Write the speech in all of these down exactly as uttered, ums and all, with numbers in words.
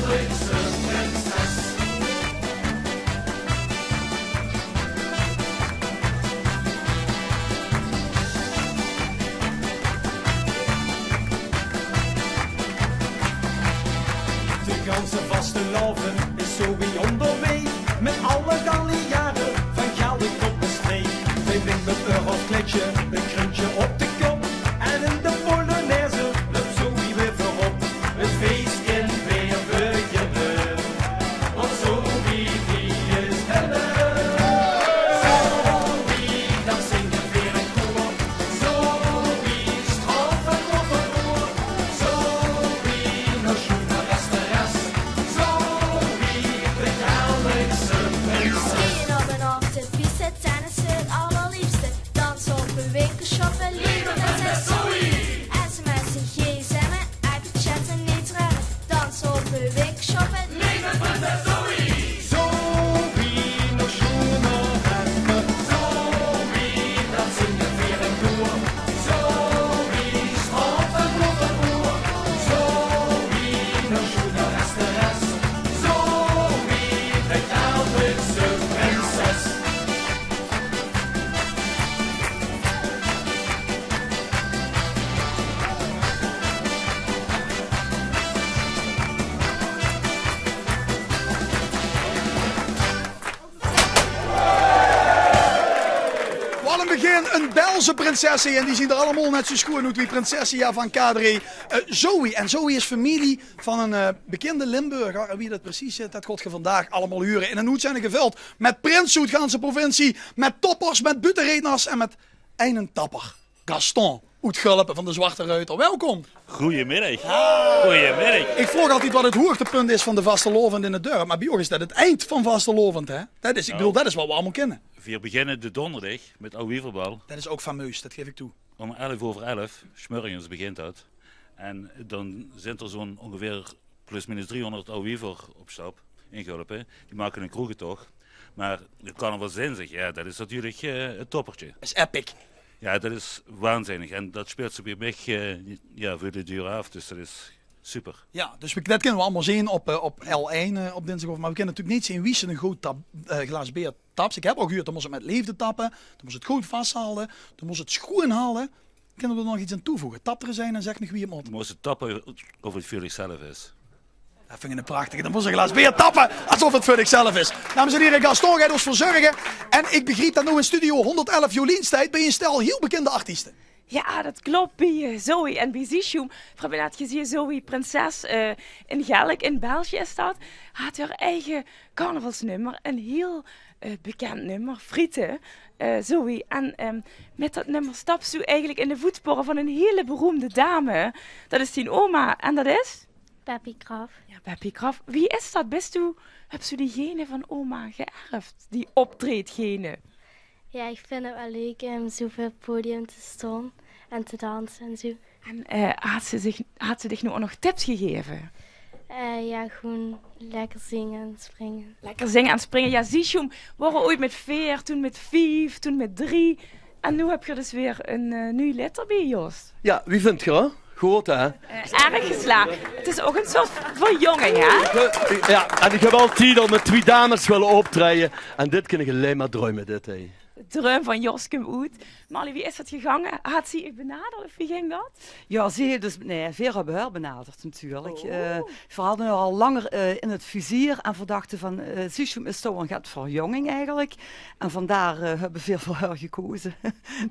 De ganse vastelaovend is Zoë óngerwaeg, mit alle galliare van Galik tot Mestreech. Veer mit e rood kleidje, e kroontje op de kop en in de polonaise löp Zoë weer veurop. 't Fees kin weer beginne, want Zoë die is helle. Zoë, dat zinge veer in koor. Zoë, straalt van kloot tot oor. Zoë, nog sjoener es de res. Zoë, de Galikse prinses. Kin op en af, 't piece, tennis, 't allerleefste. Danse op de winkelshoppe, leve prinses Zoë. S M S'en, gsm'en, iPad chatten, neet te remme. Danse op de winkelshoppe, leve prinses Zoë. Zoë, nog sjoener es de res. Zoë, dat zinge veer in koor. Zoë, straalt van kloot tot oor. Zoë, nog sjoener es de res. Zoë, de Galikse prinses. Wat e begin, e Belse prinses, hè. En die zien d'r allemaol net zoe sjoen oet wie prinsesse, jao, van K drie. Eh, Zoë. En Zoë is femilie van 'ne, eh, bekinde Limburger. En wie dat precies zit, dat gaot geer vandaag allemaol hure in 'n oetzending gevöld mit prinse oet gans de provincie, mit toppers, mit buuttereedners en mit eine tapper. Gaston oet Gulpe van de Zwarte Ruiter. Welkom. Goeiemiddig. Goeiemiddig. Ich vraog altied wat 't hoogtepunt is van de vastelaovend in 't dörp, mer bie uch is dat 't eind van vastelaovend, hè? Dat is, ich bedoel, dat is wat v'r allemaol kinne. Veer beginne de donderdig mit Auw Wieverbal. Dat is ouch fameus, dat gaef ich toe. Óm elf euver elf, 's mörges begint dat. En dan zint d'r zoe'n óngeveer plus minus driehóngerd Auw Wiever op stap in Gulpe. Die make 'ne kroegetoch. Mer de carnavalsdinsdig, jao, dat is natuurlik, eh, 't toppertje. Is epic. Jao, dat is waanzinnig. En dat speelt zich bie mich, eh, jao, veur de deur aaf. Dus dat is super. Jao, dus we, dat kinne we allemaol zeen op, eh, op L ein, eh, op dinsdigaovend. Mer we kinne natuurlik neet zeen wie se 'n good tap-, eh, glaas beer taps. Ich höb al gehuurd, dan mós se 't mit leefde tappe. Dan mós se 't good vashalde. Dan mós se 't sjoen halde. Kinne we d'r nog get aan toevoege? Tap d'r ins ein en zèk nog wie 't mót. Mós se tappe of 't veur dichzelf is. Dat vinj ich 'ne prachtige. Dan mós se 'n glaas beer tappe, esof 't veur dichzelf is. Dames en hiere, Gaston geit ós verzörge. En ich begriep dat noe in studio hónderdelf Jolien steit bie 'n stel hiel bekinde artieste. Jao, dat klop, bie, eh, Zoë en bie Ziesjoem. Veer höbbe net gezeen, Zoë, prinses, eh, in Galik, in Belsje is dat. Haet häör eige carnavalsnummer, e hiel, eh, bekind nummer, Friete, eh, Zoë. En, ehm, mit dat nummer staps doe eigelik in de voetspore van 'n hiel beroemde dame. Dat is dien oma en dat is? Beppie Kraft. Jao, Beppie Kraft. Wie is dat? Bis doe, höbs doe die gene van oma geërf, die optreedgene? Jao, ich vinj 't waal leuk óm zoe veur 't podium te staon en te danse en zoe. En, eh, haet ze dich, haet ze dich noe ouch nog tips gegaeve? Eh, jao, gewoen lekker zinge en springe. Lekker zinge en springe. Jao, Ziesjoem, veer wore oeats mit veer, toen mit vief, toen mit drie. En noe höb geer dus weer 'n, eh, nuuj lid d'rbie, Jos. Jao, wie vindj geer 't? Good, hè? Eh, erg geslaag. 't Is ouch 'n soort verjonging, hè? Jao, en ich höb altied al mit twie dames wille optraeje. En dit kin ich allein mer druime, dit, hè. De druim van Jos kump oet. Marlie, wie is dat gegange? Haet zie uch benaderd of wie ging dat? Jao, zie haet dus, nae, veer höbbe häör benaderd natuurlik. Oh. Eh, veer hadde häör al langer, eh, in 't vizier en veer dachte van, eh, Ziesjoem is toch waal 'n get verjonging eigelik. En vandaar, eh, höbbe veer veur häör gekoze.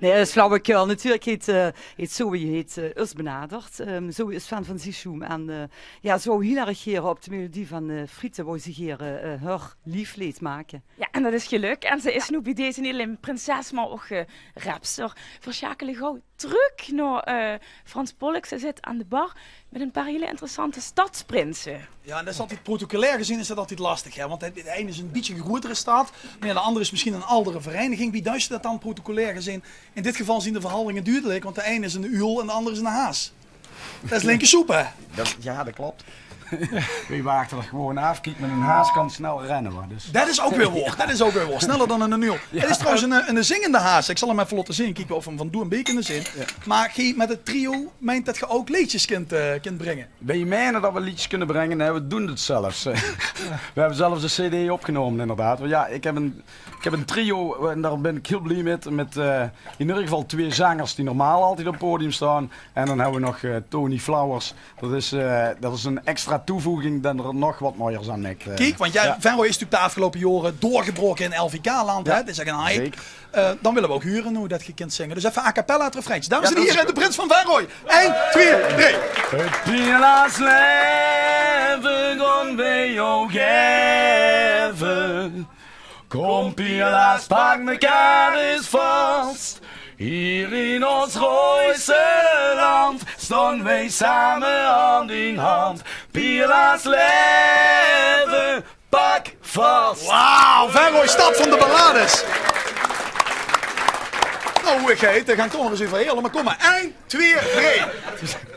Nae, dat is flauwekul. Natuurlik haet, eh, haet Zoë haet, eh, us benaderd. Ehm, Zoë is fan van Ziesjoem en, eh, jao, ze wou hiel erg gaer op de melodie van, eh, Friete, wou ze gaer, eh, häör leefleed make. Jao, en dat is gelök. En ze is noe bie deze neet allein prinses, mer ouch, eh, repster. Veer sjakele gauw trök nao, eh, Frans Pollux. Ze zit aan de bar mit 'n paar hiel interessante stadsprinse. Jao, en dat is altied, protocolair gezeen is dat altied lastig, hè? Want de, de eine is 'n bietje 'n groetere stad, mer jao, de anger is mesjien 'n aldere vereiniging. Wie duis se dat dan protocolair gezeen? In dit geval zien de verhandelinge dudelik, want de eine is 'n uul en de anger is 'ne haas. Det is linkersoep, hè? Det, jao, det klop. Weej wachte d'r gewoon aaf. Kiek, mit eine haas kan sneller renne, huur. Dus. Det is ouch weer waor. Det is ouch weer waor. Sneller dan eine nul. Jao. Het is trouwens ein, ein zingende haas. Ik zal 'm effe laote zeen. Kiek, of v'r 'm van doe ein bietje kinne zeen. Jao. Mer geej mit het trio meint det geej ouch leedjes kint, eh, kint bringe. Weej meine det weej leedjes kinne bringe. Nae, weej doon het zelfs. Weej hebbe zelfs ein cd opgenómme, inderdaad. Want jao, ik heb ein, ik heb ein trio en dao bin ik hiel blie mit. Mit, eh, in eder geval twee zengers die normaal altied op het podium staon. En dan hebbe weej nog, eh, Tony Flowers. Det is, eh, det is ein extra toevoeging det d'r nog get mooiers aan maak, eh. Kiek, want jao, Venroy is natuurlik de aafgeloupe jaore doorgebraoke in LVK-land, hè? Det is ech ein hype. Zeker. Eh, dan wille weej ouch hure wie det geej kint zinge. Dus effe a cappella het refreintje. Dames en hiere, de prins van Venroy. Ein, twee, drie. Het Pielaars laeve gaon weej ow gaeve. Kom Pielaars, pak mekaar ens vas. Hiej in ós Rooise land staon weej same hand in hand. Pielaars laeve, pak vas. Wauw, Venroy, stad van de ballades. Nou, hoe ik heet, dan gaon ik toch nog ens effe hielemaol kómme. Ein, twee, drie.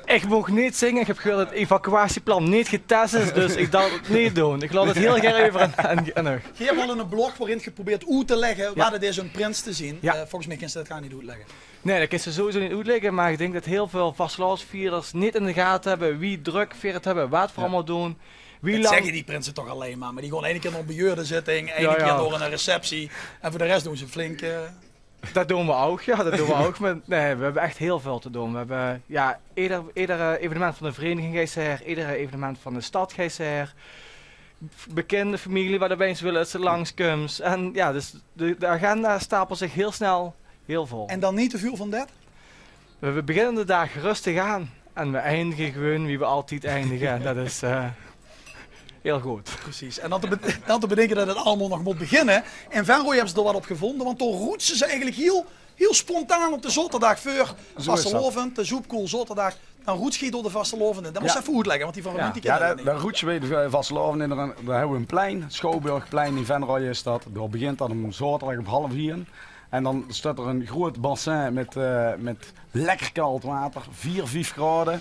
Ik moog neet zinge, ik heb gehuurd det het evacuatieplan neet getes is, dus ik zal het neet doon. Ik laot het hiel gaer euver aan, aan, aan uch. Geej hebtj al ein blog worin geej probeertj oet te lègke waat het is óm prins te zien. Jao. Eh, volges mich kins se det gaar neet oetlègke. Nae, det kins se sowieso neet oetlègke, mer ik dink det hiel väöl vastelaovesvierders neet in de gate hebbe wie drök veer het hebbe, waat veer allemaol doon. Wie lang... Det zègke die prinse toch allein mer, mer die gaon eine kier nao ein bejaerdezitting, eine kier nao ein receptie en veur de res doon ze flink, eh, Det doon we ouch, jao, det doon we ouch. Mer nae, we hebbe ech hiel väöl te doon. We hebbe, jao, eder, eder, eh, evenement van de vereiniging geis se haer, eder evenement van de stad geis se haer. Bekinde femilie waat opeins wille det se langs kums. En jao, dus de, de agenda stapelt zich hiel snel hiel vol. En dan neet te väöl van det? We, we beginne de daag rustig aan. En we eindige gewoon wie we altied eindige. En det is, eh, hiel good. Precies. En dan te be-, dan te bedinke det het allemaol nog mót beginne. In Venroy hebbe ze d'r waat op gevónje, want dao roetse ze eigelik hiel, hiel spontaan op de zaoterdaag veur vastelaovend, de Zoepkoel zaoterdaag. Dan roets geej door de vastelaovend in. Det mós se effe oetlègke, want die van Remunj die kinne det neet. Jao, dan roetse weej de vastelaovend in. Dan, dan hebbe we ein plein, Schouwburgplein in Venroy is det. Dao begint det óm zaoterdaag op half ein. En dan steit d'r ein groot bassin mit, eh, mit lekker kald water, veer, vief graoje.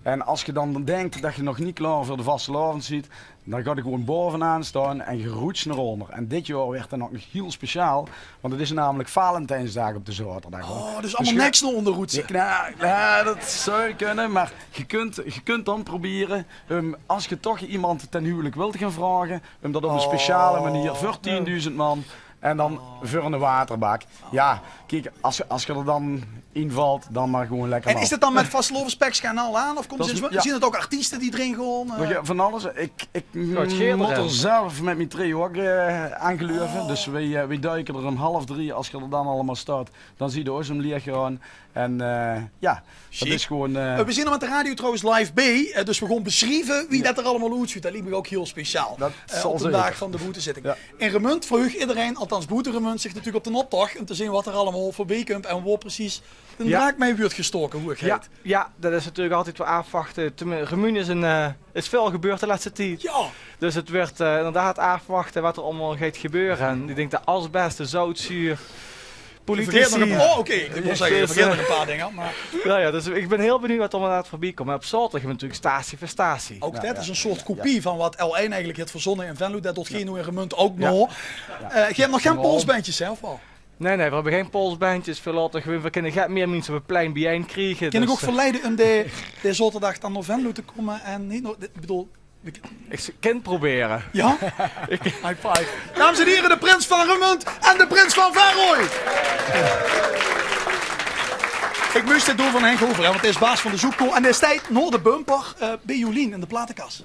En as ge dan dinktj det ge nog neet klaor veur de vastelaovend zeetj, dan gaotj ge gewoon baovenaan staon en ge roetst nao ónder. En dit jaor weurt det nog hiel speciaal, want het is namelik Valentijnsdaag op de zaoterdaag, huur. Oh, dus allemaol neks nao ónder roetse. Jao, nou, jao, det zou kinne, mer ge kintj, ge kintj dan probere, ehm, as ge toch emes ten huwelik wiltj gaon vraoge, óm det op ein speciale meneer veur tiendoezend man En dan veur 'n waterbak. Jao, kiek, as, as ge d'r dan invaltj, dan mer gewoen lekker nao. En is det dan mit vastelaovespekske en al aan? Of kómme ze, zien 't ouch artieste die d'rin gaon? Van alles. Ik, ik mót d'r zelf mit mien trio ouch, eh, aan geluive. Dus weej, eh, weej duike d'r óm half drie, as ge d'r dan allemaol staotj, dan zuutj ge ós óm leeg gaon. En, eh, jao, det is gewoen, eh... Weej zien d'r mit de radio trouwens live beej, eh, dus weej gaon besjrieve wie det d'r allemaol oetzuutj. Det liek mich ouch hiel speciaal. Op de daag van de boetezitting. In Remunj verheugt ederein, althans boete Remunj, zich natuurlik op d'n optoch, óm te zeen waat d'r allemaol veurbie kump en wo precies de draak mei wuuertj gestaoke, hoe 't geit. Jao, det is natuurlik altied weer aafwachte. Remunj is 'n, eh, is väöl gebeurd de lètste tied. Jao. Dus 't weurt, eh, inderdaad aafwachte waat d'r allemaol geit gebeure. En ik dink de asbest, de zoutzuur, politici. Oh, oké. Ik wol zègke, ik vergaet nog 'n paar dinger, mer... Jao, jao, dus ik bin hiel benuujd waat d'r inderdaad veurbie kump. Mer op zaoterdig höbbe weej natuurlik Statie veur Statie. Ouch det is 'n soort kopie van waat L1 eigelik haet verzónne in Venlo. Det doot geej noe in Remunj ouch nog. Eh, geej höbtj nog gein polsbendjes, hè, of waal? Nae, nae, weej höbbe gein polsbendjes. Weej laote gewoen, weej kinne get mier minse op 't plein biejein kriege. Kin ich uch ouch verleide óm de, de zaoterdig dan nao Venlo te kómme en neet nao, ik bedoel, ik kin 't probere. Jao? High five. Dames en hiere, de prins van Remunj en de prins van Venlo. Ik mós dit doon van Henk Hover, hè, want dae is baas van de Zoepkoel en dae steit nao de bumper, eh, beej Jolien in de platekas.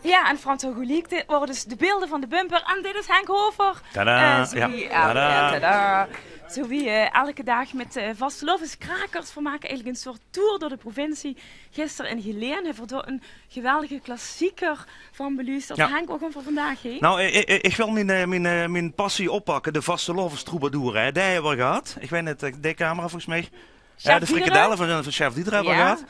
Jao, en Frans, zo geliek, dit wore dus de beelde van de bumper. En dit is Henk Hover. Tada! Eh, zoe wie, jao, tada! Tada! Zoe wie, eh, eder daag mit, eh, vastelaoveskrakers. Veer make eigelik 'n soort tour door de provincie. Gister in Gelaen höbbe veer dao 'n geweldige klassieker van beluusterd. Jao. Henk, waat gaon veer vandaag, hè? Nou, eh, eh, eh, ik wil mien, eh, mien, eh, mien passie oppakke. De vastelaovestroubadour, hè. Dae höbbe veer gehad. Ik weit neet, eh, de camera volges mich. Ja, de frikadelle van, van chef Dieter hebbe we gehad.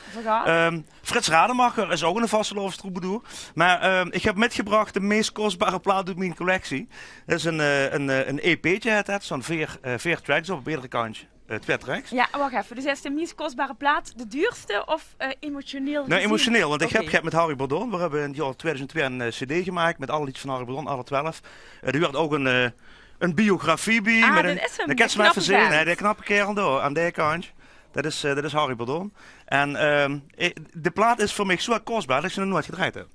Ehm, Frits Rademacher is ouch 'ne vastelaovestroubadour. Mer, ehm, ich höb mitgebrach de mees kosbare plaat oet mien collectie. Det is ein, eh, ein, eh, ein E P'tje, het, het. Zo'n veer, eh, veer tracks op, op edere kantj, eh, twee tracks. Ja, wach effe. Dus is de mees kosbare plaat de duurste of, eh, emotioneel gezeen? Nae, emotioneel, want ich höb, ich höb mit Harry Bordon, we höbbe in 't jaor tweeduizend twee ein, eh, cd gemaak mit alle leedjes van Harry Bordon, alle twelf. Eh, d'r huuert ouch ein, eh, ein biografie bie. Ah, det is 'm, de knappe vent. Hè, de knappe kaerel dao, aan de kantj. Det is, eh, det is Harry Bordon. En, ehm, eh, de plaat is veur mich zo kosbaar det ich ze nog noeit gedrejd höb.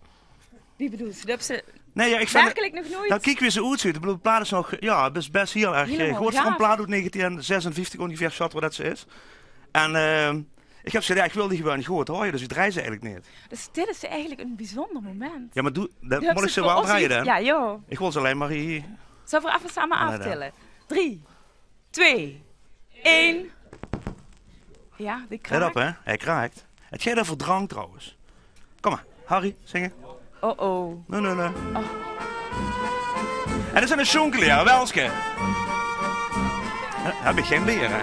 Wie bedoels se? Nae, ja, ich vind werkelik nog noeit? Dan kiek wie ze oetzuut. Ich bedoel, de plaat is nog, ja, bes, bes hiel erg, eh, good. Veur ein plaat oet negentien zesenvieftig óngeveer, sjat waat det ze is. En, ehm, ich höb gezag, ja, ich wil die gewoon good haoje, dus ich dreij ze eigelik neet. Dus dit is eigelik ein biezónder moment. Ja, mer doe, dan mót ich ze waal dreije dan. Ja, joh. Ich wil ze allein mer hie. Zölle v'r effe same aaftèlle? Drie, twee, ein. Ja, die kraak. Let op, hè. Hae kraak. Het geit euver drank trouwens. Kóm mer, Harry, zinge. Oh, oh. Nae, nae, nae. En det is ein sjoenkelaer, Welske. Hè, höb ich gein beer, hè?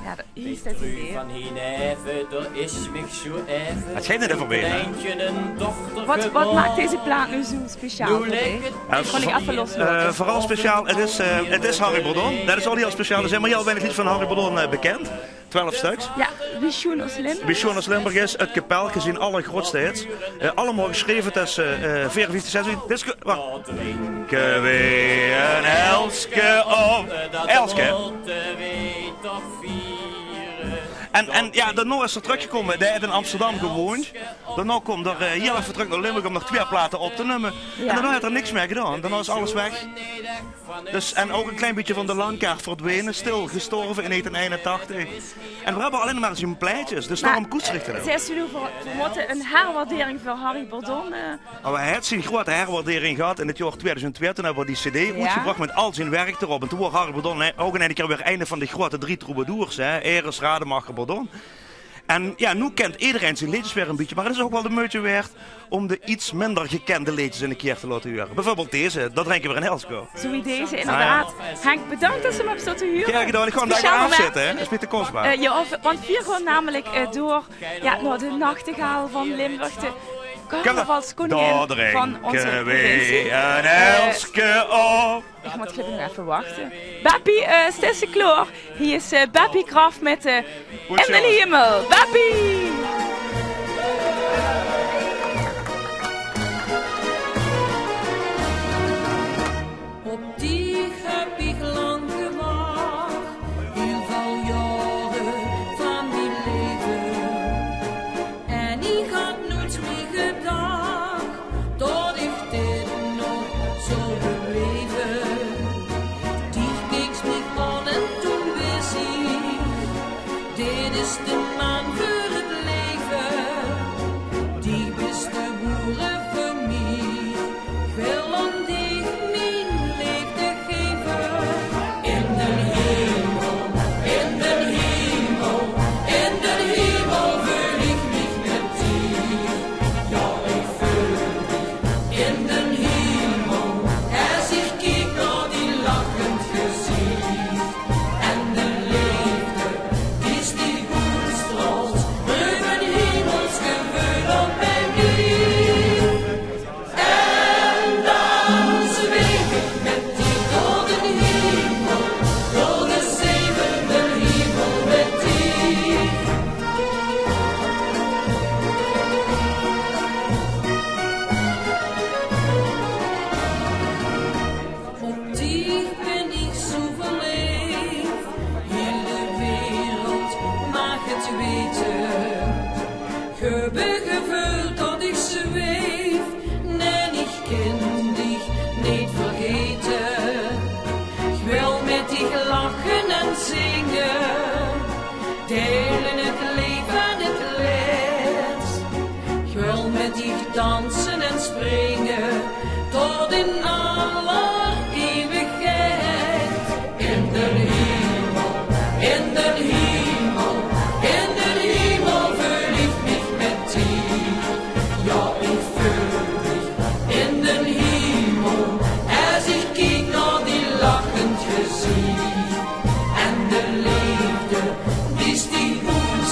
Ja, det is det. Van hie neve, dao is mich zo effe... Het geit neet euver beer, hè? Waat, waat maak deze plaat noe zo speciaal veur dich? Ja, veural speciaal, het is, eh, het is Harry Bordon. Det is al hiel speciaal. D'r zeen mer hiel weinig leedjes van Harry Bordon, eh, bekend. Twelf stuks. Ja, Wie sjoen ós Limburg is. Wie sjoen ós Limburg is, het Kepelke, zien allergroetste hits. Eh, allemaol gesjreve tösse, eh, veerenvieftig, zesenvieftig. Dit is ge-, wach. Drinke we ein Elske op. Elske. En, en ja, daonao is 'r trökgekómme. Dae haet in Amsterdam gewoeënd. Daonao kump 'r, eh, hiel effe trök nao Limburg óm nog twee plate op te numme. Ja. En daonao haet 'r niks mieë gedaon. Daonao is alles weg. Dus, en ouch ein klein bietje van de landkaart verdwene, stil, gestorve in negentien einentachtig. En v'r höbbe allein mer zien plaetjes, dus daoróm koester ich 't ouch. Mer, eh, zègk, v'r, v'r mótte ein herwaardering veur Harry Bordon, eh. Mer v'r höbbe zien groeate herwaardering gehad in 't jaor tweeduizend twee. Toen höbbe v'r die cd oetgebrach mit al zien werk d'rop. En toen waor Harry Bordon, hè, ouch in eine kier weer eine van de groeate drie troubadours, hè. Eres, Rademacher, Bordon. En ja, noe kint ederein zien leedjes weer ein bietje, mer 't is ouch waal de meujte waerd óm de get minder gekende leedjes ein kier te laote heure. Bieveurbeeld deze, Dao drinke we ein Elske op. Zoewie deze, inderdaad. Henk, bedank det se 'm höbs laote heure. Gaer gedaon. Ich gaon 'm dao aafzitte, hè. Det is neet te kosbaar. Eh, ja, want veer gaon namelik, eh, door, ja, nao de nachtegaal van Limburg, de carnavalskoningin van ós provincie. Dao drinke we ein Elske op. Ich mót gelukkig nog effe wachte. Beppie, eh, steis se klaor? Hie is, eh, Beppie Kraft mit, eh, In den Hiemel. Beppie! Op dich höb ich lang gewach, hiel väöl jaore van mien laeve. En ich had noeits mieë gedach det ich dit nog zou belaeve. Dich keeks mich aan en toen wis ich: dit is de man veur 't laeve. Dich bis gebaore veur mich. Ich wil aan dich mien leefde gaeve. In den hiemel, in den hiemel, in den hiemel veul ich mich mit dich. Ja, ich veul mich in den hiemel, es ich kiek nao dien lachend geziech. En de leefde die dich oetstraols, dröf ein hiemels geveul op mien lief. En dan zweef ich mit dich door den hiemel, door de zevende hiemel mit dich. Op dich bin ich zo verleef, hiel de wereld maag 't weite. Ich höb 't geveul det ich zweef, nae, ich kin dich neet vergaete. Ich wil mit dich lache en zinge, deile 't leef en 't leed. Ich wil mit dich danse en springe tot in aller eeuwigheid. In den hiemel, in den hiemel, in den hiemel veul ich mich mit dich. Ja, ich veul mich in den hiemel, es ich kiek nao dien lachend geziech. En de leefde die dich oet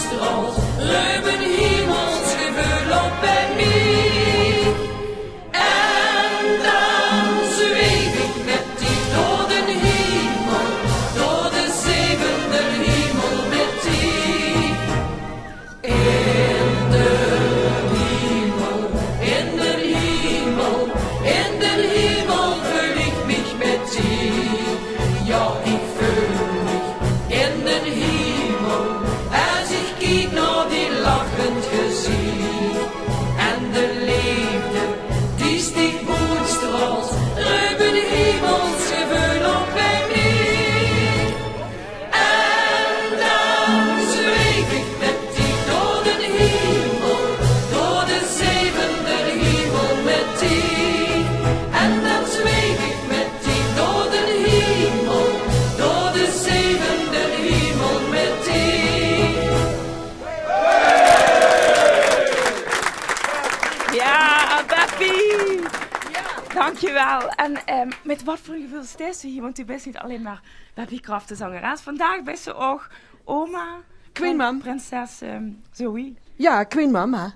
Jawel, en, ehm, mit waat veur ein geveul steis se hie? Want doe bis neet allein mer Beppie Kraft, de zangeres. Vandaag bis se ouch oma van Queenmam. Prinses, ehm, Zoë. Jao, Queenmam, hè.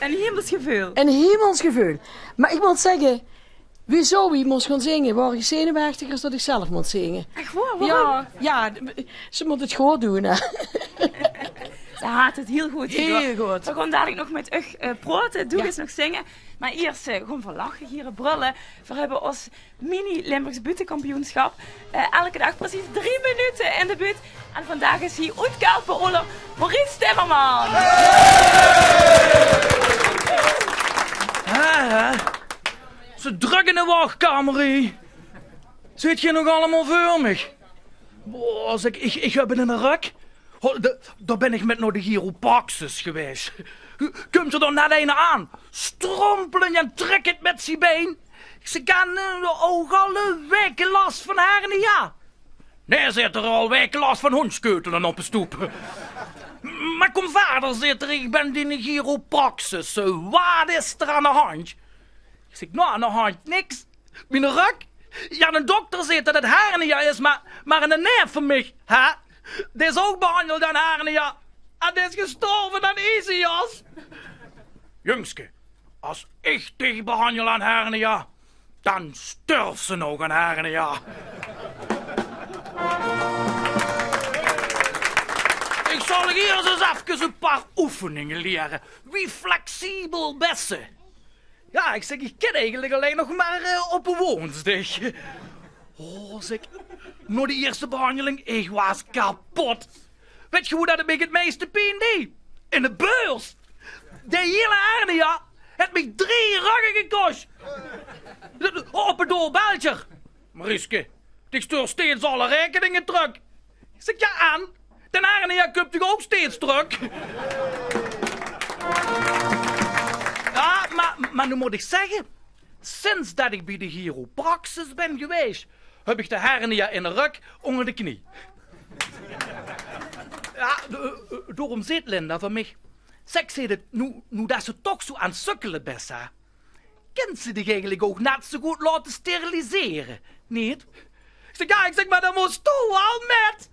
Ein hemels geveul. Ein hemels geveul. Mer ich mót zègke, wie Zoë mós gaon zinge, waor ich zenuwechtiger es det ich zelf mós zinge. Ech waor? Waorum? Jao, jao, ze mót 't good doon, hè. Ze haet 't hiel good gedoon. Hiel good. Veer gaon dalik nog mit uch, eh, praote. Doe geis nog zinge. Mer iers, eh, gaon veer lache hie, brölle. Veer höbbe ós mini-Limburgs buuttekampioensjap. Eh, elke daag precies drie minute in de buut. En vandaag is hie oet Kelpen-Oler Maurice Timmerman. Hè, hè? Ze drök in de wachkamer hie. Zeet geer nog allemaol veur mich? Boah, zèk, ich, ich höb 't in de rök. Ho, de, dao bön ich mit nao de chiropraxis gewaes. Kump d'r dan net eine aan, strompelend, en trèk 't mit zien bein. Ich zèk: "Ken, eh, ouch al, eh, waeke las van hernia?" "Nae," zeet 'r, "al waeke las van hóndsjkeutele op de stoep." "Mer kóm wiejer," zeet 'r, "ich bön dien chiropraxis. Eh, waat is d'r aan de handj?" Ich zèk: "Noe, aan de handj niks. Miene rök. Jao, de dokter zeet det 't hernia is, mer, mer eine neef van mich, hè, dae is ouch behanjeld aan hernia. En dae is gestorve aan ischias." "Jungske, es ich dich behanjel aan hernia, dan störfs se ouch aan hernia." "Ich zal dich iers ins efkes ein paar oefeninge liere. Wie flexibel bis se?" "Jao," ich zèk, "ich kin eigelik allein nog mer, eh, op de woonsdig." "Oh," zèk, "nao de ierste behanjeling, ich waas kepot. Wèt geer wo det 't mich 't meiste pien deej? In de börs. De hiele hernia haet mich drie rögge gekos. Op 't doorbeltje." "Maurice, dich stuurs steeds alle raekeninge trök." Ich zèk: "Jao, en? De hernia kump toch ouch steeds trök?" Jao, mer, mer noe mót ich zègke, sinds det ich bie de chiropraxis bön gewaes, höb ich de hernia in de rök ónger de knie. Jao, d-, eh, daorum zeet Linda van mich: "Zèk," zeet 't, "noe, noe det se toch zoe aan 't sukkele bis, hè, kins se dich eigelik ouch net zoe good laote sterilisere, neet?" Ich zèk: "Jao," ich zèk, "mer dan mós doe waal mit."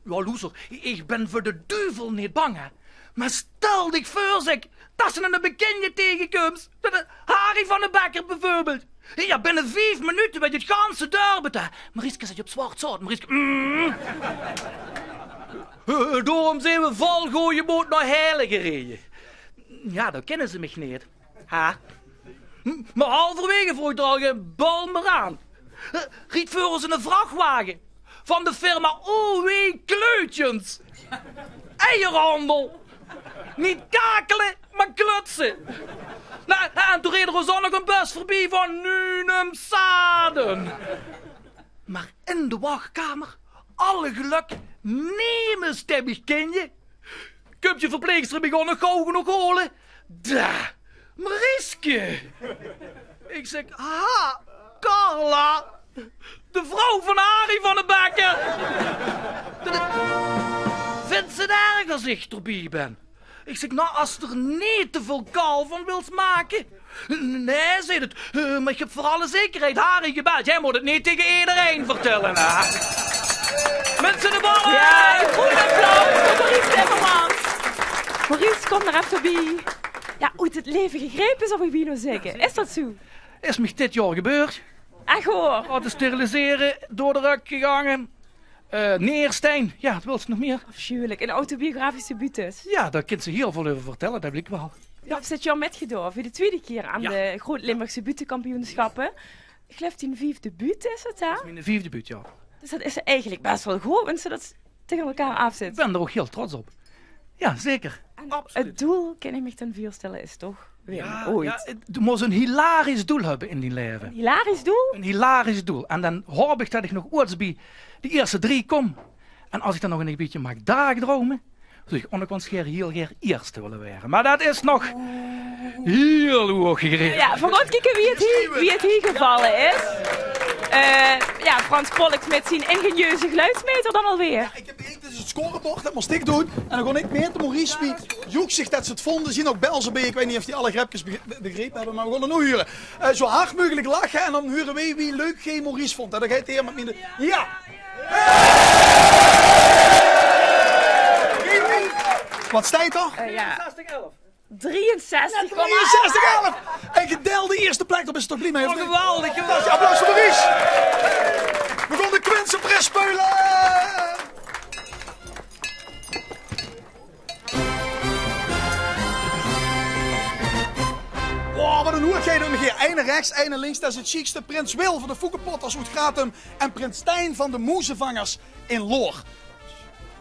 "Jao, loester, ich bön veur de duvel neet bang, hè. Mer stel dich veur," zèk, "det se eine bekindje taengekums. Det, eh, Harry van de Bekker bieveurbeeld. Jao, binne vief minute weit 't ganse dörp 't, hè. Mariska zit op zwart zaod, Mariska, mm." Eh, daorum zeen v'r vol gooje mood nao Heële gereje. Jao, dao kinne ze mich neet. Ha? M-, mer halverwaege vroog d'r al gein bal mier aan. Eh, riejt veur ós eine vrachwage van de firma O W Kleutjens. Eierhandel. Neet kakele, mer klutse. Noe, en toen reej d'r ós ouch nog eine bus veurbie van Nunum Saden. Mer in de wachkamer, alle gelök, nemes dae mich kènde. Kump de verpleegster mich ouch nog gaw genóg hole. Dao, Marieske. Ich zèk: "Ha, Carla, de vrouw van Harry van de Bekker. Vinjs se 't erg es ich d'rbie bön?" Ich zèk: "Noe, es se d'r neet te väöl kaal van wils make." "Nae," zeet 't, "eh, mer ich höb veur alle zekerheid Harry gebeld. Hae mót 't neet taenge ederein vertèlle, hè." Minse, de balle! Jao, ein groot applaus veur Maurice Timmermans. Maurice, kóm d'r effe bie. Jao, oet 't laeve gegrepe, zou ich bienao zègke. Is dat zoe? Is mich dit jaor gebeurd. Ech waor? Laote sterilisere, door de rök gegange. Eh, Neerstein. Jao, wat wils se nog mieë? Aafsjuwelik. Ein autobiografische buut dus. Jao, dao kins se hiel väöl euver vertèlle, dat bliek waal. Jao. Höbs se dit jaor mitgedaon veur de twiede kier aan de Groot Limburgse Buuttekampioenschappe. Ich geluif dien viefde buut is 't, hè? Dat is mien viefde buut, jao. Dus dat is eigelik bès waal good, wens se dat taenge elkaar aafzèts. Ich bön d'r ouch hiel trots op. Jao, zeker. En absoluut. 't Doel, kin ich mich dan veurstelle, is toch winnen ooit. Jao, jao, doe mós ein hilarisch doel höbbe in dien laeve. Ein hilarisch doel? Ein hilarisch doel. En dan haop ich dat ich nog oeats bie die ierste drie kóm. En es ich dan nog ein bietje maag daagdroome, zou ich ouch nog waal ins gaer, hiel gaer ierste wille waere. Mer dat is nog hiel hoeg gegrepe. Jao, veer gaon kieke wie 't hie, wie 't hie gevalle is. Eh, Ja, Frans Pollux mit zien ingenieuze geluidsmeter dan alweer. Ja, ik heb, ik, dit is het scorebord, det mós ik doon. En dan gaon ik mete, Maurice, wie joek zich det ze het vónde. Zien ouk Belzer bie, ik weit neet of die alle grepkes be-, be-, begrepe hebbe, maar we gaon het noe hure. Eh, zo hard meugelik lache en dan hure we wie leuk geej Maurice vónd. En dan geit de heer mit mien... Ja! Wat steit er? Eh, ja. Drieënzestig komma acht. Drieënzestig elf. Ein gedeilde eerste plek, dao bis se toch blie mei, of neet? Geweldig, geweldig. Applaus veur Maurice. We gaon de Quincepris speule. Wow, wat ein hoeëgheden. Eine rechs, eine links, det is het sjiekste. Prins Wil van de Foekepotters oet Gratum en prins Stijn van de Moezevangers in Loor.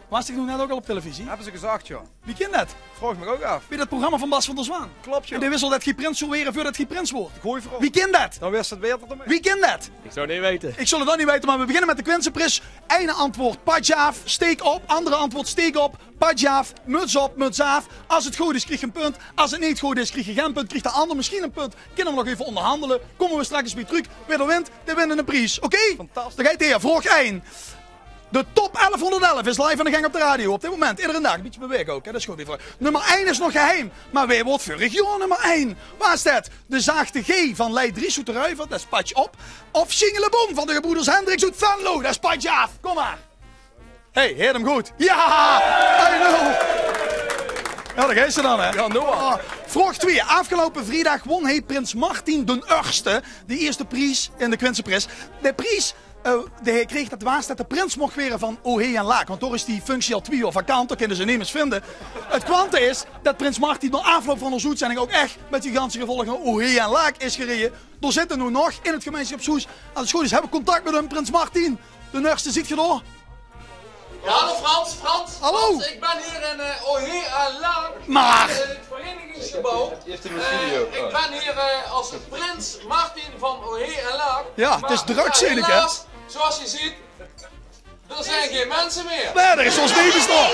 Waas ik noe net ouk al op televisie? Hebbe ze gezag, joh. Wie kin det? Vraog ik mich ouk aaf. Wie det programma van Bas van der Zwaan. Klopt, joh. En dae wis al det geej prins zouw waere veurdet geej prins woort. Goeie vraog. Wie kin det? Dan wis het beter dan mich. Wie kin det? Ik zou het neet weite. Ik zal het dan neet weite, maar we beginne mit de Quincepris. Eine antwoord, padje aaf, steek op. Andere antwoord, steek op, padje aaf, muts op, muts aaf. As het good is, krieg geej ein punt. As het neet good is, krieg geej gein punt. Krieg de ander misschien ein punt. Kinne we nog effe óngerhandele. Kómme we straks bie trök. Wae d'r wint, dae wint eine pries. Oké? Fantastisch. Dan geit de heer. Vraog ein. De top elfhónderdelf is live aan de gang op de radio op dit moment. Iedere daag, ein bietje bewaege ouk, hè. Det is good, lieve. Nummer ein is nog geheim, maar wae woort veurig jaor nummer ein? Waas det de zachte G van Lei Dries oet de Ruiver, det is Patj Op, of Singele Boem van de gebroeders Hendricks oet Venlo, det is Patj Aaf? Kom maar. Hey, heet hem good. Ja! Hey, nul. Ja, dao geis se dan, hè. Ja, Noah. Oh, vraog twee. Aafgeloupe vriedag wón hie prins Martin d'n Urste de eerste pries in de Quincepris. De pries eh, dae hae kreeg, det waas det de prins moch waere van Ohe en Laak. Want dao is die functie al twieë jaor vakant, dao kinne ze nemes vinde. Het kwante is det prins Martin nao aafloup van ós oetzending ouk ech mit die ganse gevolge nao Ohe en Laak is gereje. Dao zitte noe nog in het gemeinsjapshoes. As het good is, hebbe we contact mit hem, prins Martin. D'n Urste, ziet geej dao? Ja, hallo Frans, Frans. Hallo. Frans, ik bin hie in, eh, Ohe en Laak. Maar in het verenigingsgebouw. Eh, ik bin hie, eh, as prins Martin van Ohe en Laak. Ja, het is drök, zeker, hè? Helaas, zoals je ziet, er zijn geen mensen meer. Nae, d'r is zelfs nemes dao.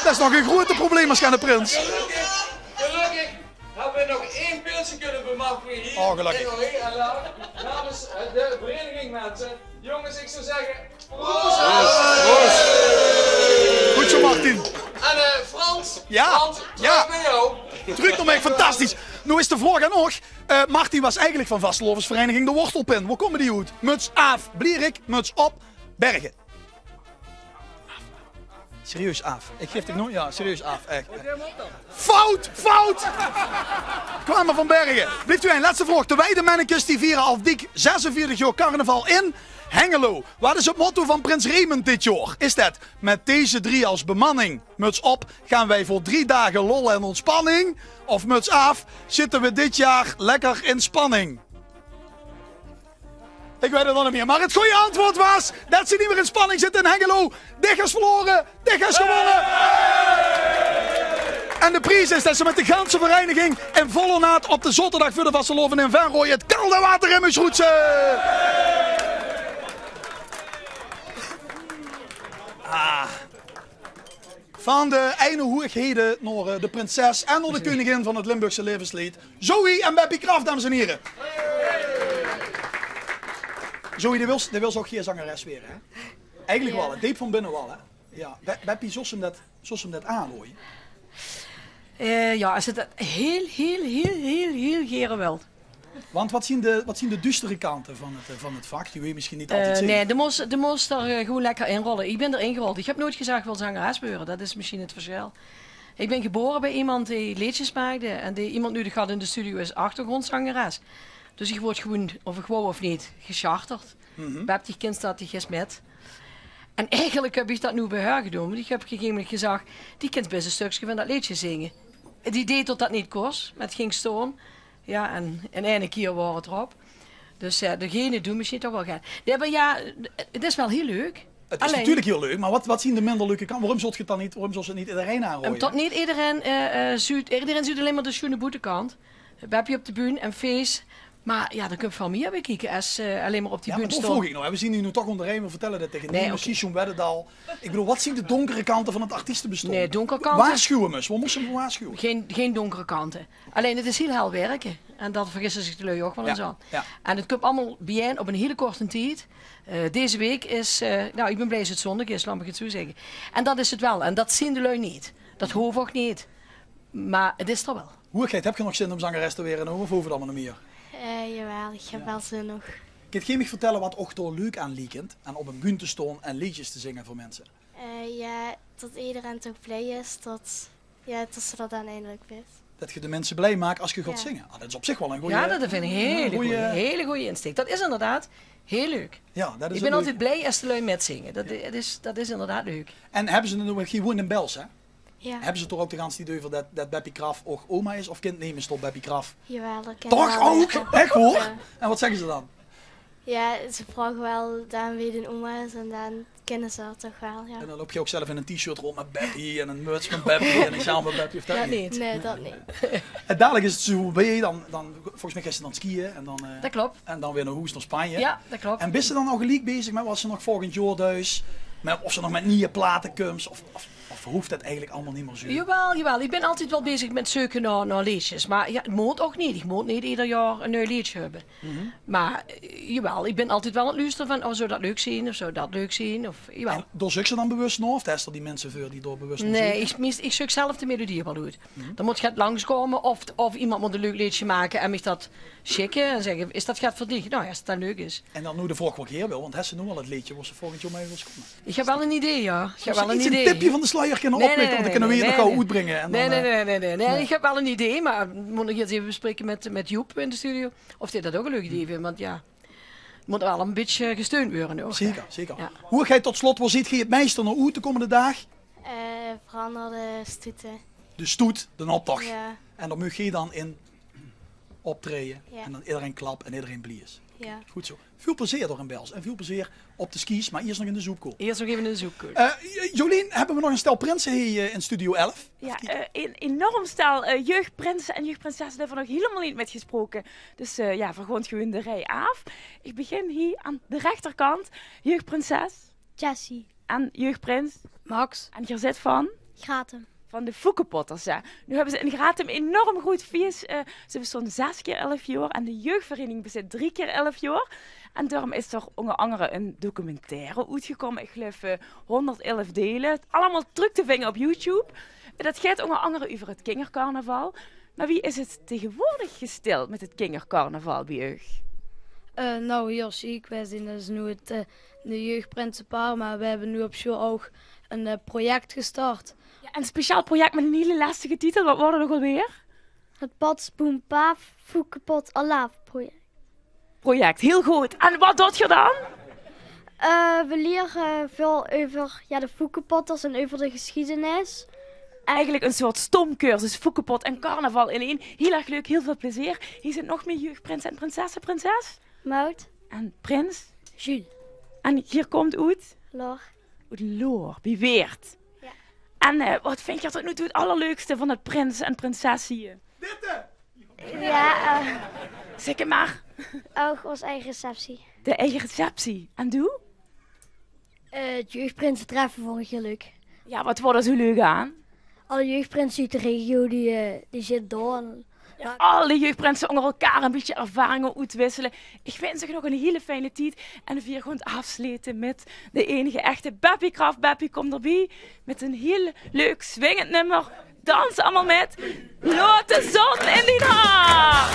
Det is nog ein groeëter probleem as geine prins. Gelukkig, gelukkig hebbe we nog ein pilsje kunne bemachtige hie in Ohe en Laak. Namens, eh, de vereniging, mensen. Jongens, ik zou zeggen, proost! Proost! Good zo, Martin. En, eh, Frans, ja, Frans, ja, trök nao mich. Fantastisch. Noe is de vraog aan uch. Eh, Martin waas eigelik van vastelaovesvereiniging De Wortelpin. Wo kómme die oet? Muts aaf, Blierik, muts op, Bergen. Serieus, Aaf. Ik gaef dich noe, ja, serieus, Aaf, ech. Fout, fout! Kwame van Bergen. Blief toe ein. Lètste vraog. De Weidemennekes die viere al dik zesenveertig jaor carnaval in Hengelo. Waat is het motto van prins Raymond dit jaor? Is det: "Met deze drie als bemanning, muts op, gaan wij voor drie dagen lol en ontspanning"? Of muts aaf, "Zitten we dit jaar lekker in spanning"? Ik weit het nog neet mier. Maar het goeie antwoord waas det ze neet mier in spanning zitte in Hengelo. Dich hes verlaore, dich hes gewónne. En de pries is det ze mit de ganse vereiniging in vol ornaat op de zaoterdag veur de vastelaovend in Venroj het kalde water in mós roetse. Ah. Van de eine hoeëgheden nao, eh, de prinses en nao de keuningin van het Limburgse laevesleed, Zoë en Beppie Kraft, dames en hiere. Zoë, dae wils, dae wils ouk geer zangeres waere, hè? Eigelik waal, hè? Deep van binne waal, hè? Ja, Be-, Beppie, zóws se 'm det, zóws se 'm det aanraoje? Eh, ja, as se det hiel, hiel, hiel, hiel, hiel gaer wils. Want wat zien de, wat zien de duustere kante van het, eh, van het vak, die weej misschien neet altied zien? Eh, nae, de mós, de mós d'r, eh, gewoeën lekker inrolle. Ik bin d'r ingerold. Ik heb noeit gezag: "Ik wil zangeres waere." Det is misschien het versjil. Ik bin gebaore bie iemand dae leedjes maakde en dae iemand nudig had in de studio as achtergrondzangeres. Dus ik woort gewoeën, of ik wou of neet, gecharterd. Bep, dich kins det, dich geis mit. En eigelik heb ik det noe bie häör gedoon, want ik heb op ein gegaeve moment gezag: "Dich kins bès ein stökske van det leedje zinge." Die deej tot det neet kós, maar het ging staon. Ja, en in eine kier waor het d'rop. Dus, eh, degene doon misschien toch waal gaer. Nae, maar ja, het is waal hiel leuk. Het is natuurlik hiel leuk, maar wat, wat zien de minder leuke kante? Waorum zóls se het dan neet, waorum zóls se het neet ederein aanraoje? Umtot neet ederein, eh, eh, zuut, ederein zuut allein maar de sjoeëne boetekant. Beppie op de bühne en fees. Mer jao, d'r kump väöl mieë bie kieke es, eh, allein mer op die bühne staon. Jao, mer dat vroog ich nog, hè. Veer zien noe toch ónger de heim, veer vertèlle det taenge Nemes, Sjoen Weddendaal. Ich bedoel, wat zien de dónkere kante van 't artiestebestoon? Nae, dónkere kante. Waarsjuwe, wat mós se veur waarsjuwe? Gein, gein dónkere kante. Allein, 't is hiel hel wirke. En dao vergisse zich de luuj ouch waal ins aan. Jao. En 't kump allemaol biejein op 'n hiele korte tied. Eh, deze week is, eh, noe, ich bön blie es 't zóndig is, laot mich 't zoe zègke. En dat is 't waal. En dat zien de luuj neet. Dat hoof ouch neet. Mer 't is d'r waal. Hoeëgheid, höbs se nog zin óm zangeres te waere, of hoof 't allemaol neet mieë? Eh, jawaal, ich höb waal zin nog. Kins se mich vertèlle wat ouch dao leuk aan liekent? Aan op 'n bühne te staon en leedjes te zinge veur minse? Eh, jao, det ederein toch blie is, det, jao, det se det dan eindelik wits. Det se de minse blie maaks es se gaos zinge. Ah, det is op zich waal 'n gooj, jao, det vinj ich 'n hiele gooj, hiele gooj insteek. Det is inderdaad hiel leuk. Jao, det is... Ich bön altied blie es de luuj mitzinge. Det, det is, det is inderdaad leuk. En höbbe ze noe, want geer woont in Bels, hè? Jao. Höbbe ze 't d'r ouch de ganse tied euver det, det Beppie Kraft ouch oma is? Of kint Nemes toch Beppie Kraft? Jawaal, det kint... Toch ouch? Ech waor? Jao. En wat zègke ze dan? Jao, ze vraoge waal dan wae dien oma is en dan kinne ze 't toch waal, jao. En dan loup geer ouch zelf in 'n T-shirt rónd mit Beppie en 'n muts mit Beppie en 'n sjaal mit Beppie, of det neet? Nae, det neet. En dalik is 't zoe bie, dan, dan, volges mich geis se dan skiën en dan, eh, en dan weer nao hoes, nao Spanje. Jao, det klop. En bis se dan al geliek bezig mit wat se nog volgend jaor duis? Mit, of se nog mit nieje plate kums? Of, of Of hoof det eigelik allemaol neet mieë zoe? Jawaal, jawaal. Ich bön altied waal bezig mit zeuke nao, nao leedjes. Mer jao, 't mót ouch neet. Ich mót neet eder jaor e nuuj leedje höbbe. Mer, eh, jawaal, ich bön altied waal aan 't loestere van, oh, zou det leuk zeen, of zou det leuk zeen, of, jawaal. En dao zeuks se dan bewus nao, of höbs se die minse veur die dao bewus nao zeuke? Nae, ich, meist, ich zeuk zelf de melodie waal oet. Dan mót get langskómme, of, of iemes mót e leuk leedje make en mich det sjikke en zègke: "Is det get veur dich?" Noe jao, es 't dan leuk is. En dan noe de vraog waat geer wilt, want höbs se noe al 't leedje waat se volgend jaor mei wils kómme? Ich höb waal 'n idee, jao. Ich höb waal 'n idee. Zóws se ins 'n tipje van de sluier kinne oplichte, want dan kinne veer 't nog gaw oetbringe. Nae, nae, nae. Ich höb waal 'n idee, mer mót nog ins effe bespraeke mit, mit Joep in de studio. Of dae det ouch 'n leuk idee vindj, want jao, 't mót waal 'n bietje gesteund waere ouch, hè. Zeker, zeker. Jao. Hoeëgheid, tot slot, wao zeet geer 't meiste nao oet de kómmende daag? Eh, veural nao de stoete. De stoet, d'n optoch. Jao. En dao mót geer dan in optraeje. Jao. En dan ederein klap en ederein blie is. Jao. Good zoe. Väöl plezeer dao in Bels en väöl plezeer op de skis, mer iers nog in de zoepkoel. Iers nog effe in de zoepkoel. Eh, Jolien, höbbe veer nog 'n stel prinse hie, eh, in Studio elf? Jao, eh, 'n enorm stel, eh, jeugdprinse en jeugdprinsesse, dao höbbe veer nog hielemaol neet mit gesproke. Dus, eh, jao, veer gaon gewoon de rij aaf. Ich begin hie aan de rechterkant. Jeugdprinses Jessie. En jeugdprins Max. En geer zeet van? Gratum. Van de Foekepotters, jao. Noe höbbe ze in Gratum 'n enorm groeët fieës. Eh, ze bestaon zes kier elf jaor en de jeugdvereiniging besteit drie kier elf jaor. En daorum is d'r ónger angere 'n documentaire oetgekómme. Ich geluif, eh, hónderdelf deile. Allemaol trök te vinge op YouTube. Eh, det geit ónger angere euver 't kingercarnaval. Mer wie is 't taegewoordig gesteld mit 't kingercarnaval bie uch? Eh, noe, hiel sjiek. Veer zien dus noe 't, eh, de jeugdprinsepaar, mer veer höbbe noe op sjoeal ouch 'n, eh, project gestart. Jao, 'n speciaal project mit 'n hiel lestige titel. Waat waor 't ouch alweer? 't Patsboom Paaf Foekepot Alaaf project. Project, hiel good. En waat doot geer dan? Eh, veer liere väöl euver, jao, de Foekepotters en euver de gesjiedenis. Eigelik 'n soort stomcursus, Foekepot en carnaval in ein. Hiel erg leuk, hiel väöl plezeer. Hie zeen nog mieë jeugdprinse en prinsesse. Prinses? Maud. En prins? Jules. En geer kómp oet? Loor. Oet Loor, bie Weert. Jao. En, eh, waat vindj geer tot noe toe 't allerleukste van 't prins en prinses zeen? Jao, eh, zèk 't mer. Ouch ós eige receptie. De eige receptie. En doe? Eh, 't jeugdprinsetreffe vónj ich hiel leuk. Jao, waat waor d'r zoe leuk aan? Alle jeugdprinse oet de regio, die, eh, die zitte dao. Jao, alle jeugdprinse ónger elkaar, e bietje ervaringe oetwissele. Ich wins uch nog 'n hiel fijn tied. En veer gaon aafslete mit de einige echte Beppie Kraft. Beppie, kóm d'rbie. Mit 'n hiel leuk swingend nummer. Dans allemaol mit. Laot de zon in dien hart.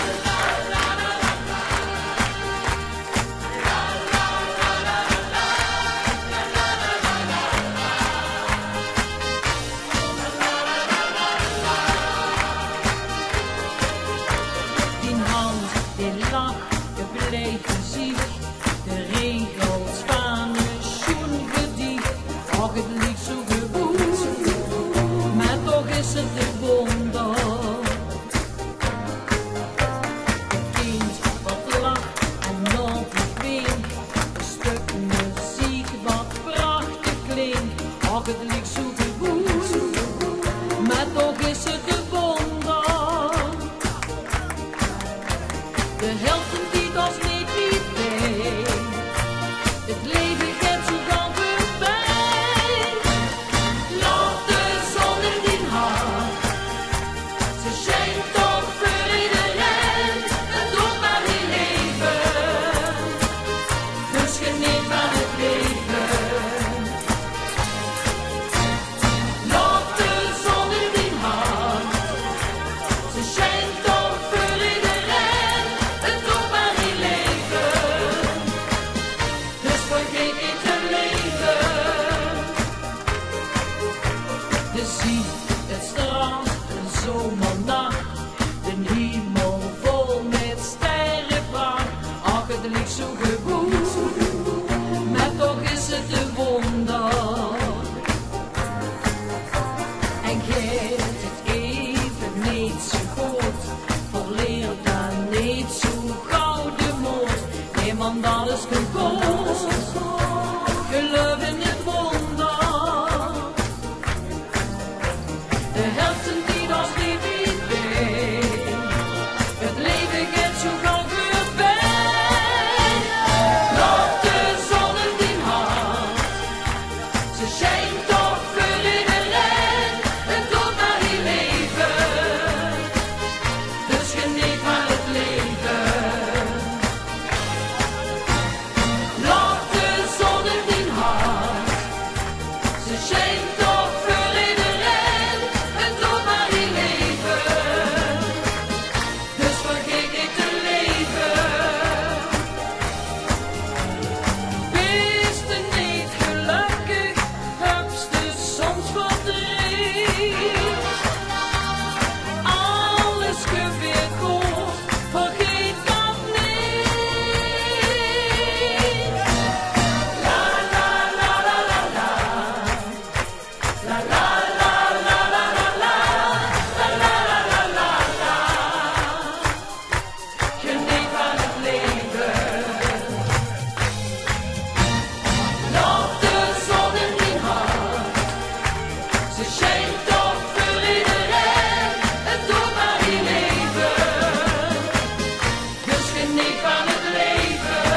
Dien hand, dee lach, de blij geziech, de regels vaan e sjoen gediech. Och, 't liek zoe gewoen, meh toch is 't e wonder. E kind wat lach en nao diech wink, e stök meziek wat prachtig klink. Och, 't liek zoe gewoen, meh toch is 't e wonder. De hèlf vaan De helfte die was die niet bij. Het leven gaat zo gauw voorbij. Laat de zon in dien hart. Ze schijnt toch voor iedereen. En doet maar die leven. Dus geniet van het leven. Laat de zon in dien hart. Ze schijnt toch voor iedereen. En doet maar die leven. Dus vergeet niet te leven. Beste niet gelukkig, höbste soms verdriet. Alles gebeurt goed, vergeet dat niet. La la la la la la. La la la la la la la. La la la la la la. Geniet van het leven. Laat de zon in dien hart. Ze schijnt toch voor iedereen. En doet maar die leven. Dus geniet van het leven.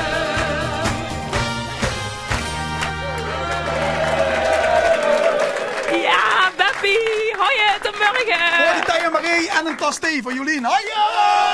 Ja, Beppie, hoi, tot morgen. Hoi, Thea Marie en een tas thee voor Jolien. Hoi!